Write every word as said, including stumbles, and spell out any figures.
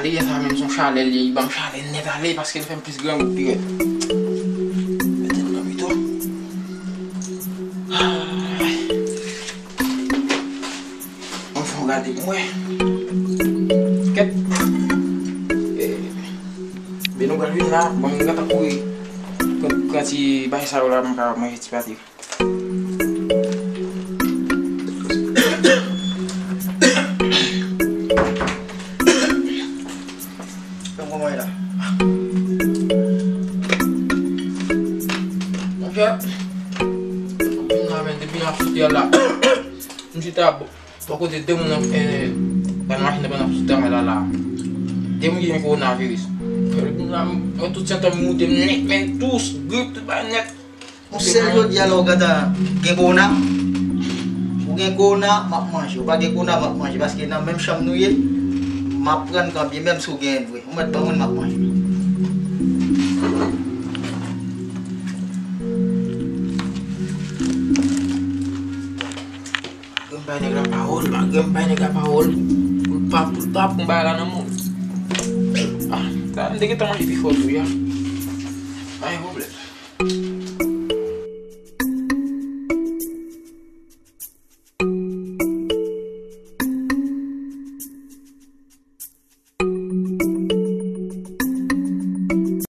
Li yè sa menm se yon chalè li ye, li ban m chalè nèt ale paske l fè m plis grangou pi rèd. Mete m nan pito. Ay. Mwen fè yon gade pou mwen. Kèt. Eh, ben nou pral vin la, bon, mwen gentan kouri. Pran, pran ti bagay sa yo la, mwen ka manje ti pate. Kòman w ye la? Monchè, depi la, men, depi la fout yè la. M chita bò kote de moun nan, eh, nan machin nan pandan m sou travay la, la. De moun ki gen kowonaviris. Depi la, mwen tout sentòm moute m nèt, men tous, grip, tout bagay nèt. Yon sèl jodi a la ou gentan gen kowona. Ou gen kowona, m ap manje. Ou pa gen kowona, m ap manje. Paske nan menm chanm nou ye, m ap pran kanbyen, menm si w genyen l vre. Ou mèt ban mwen l, m ap manje. Malgre m bay nèg la pawòl, malgre m bay nèg la pawòl, pou l pa, pou l pa pran bagay la nan men w. Ah, sa, m te gentan manje pi fò tou, ya. Ay,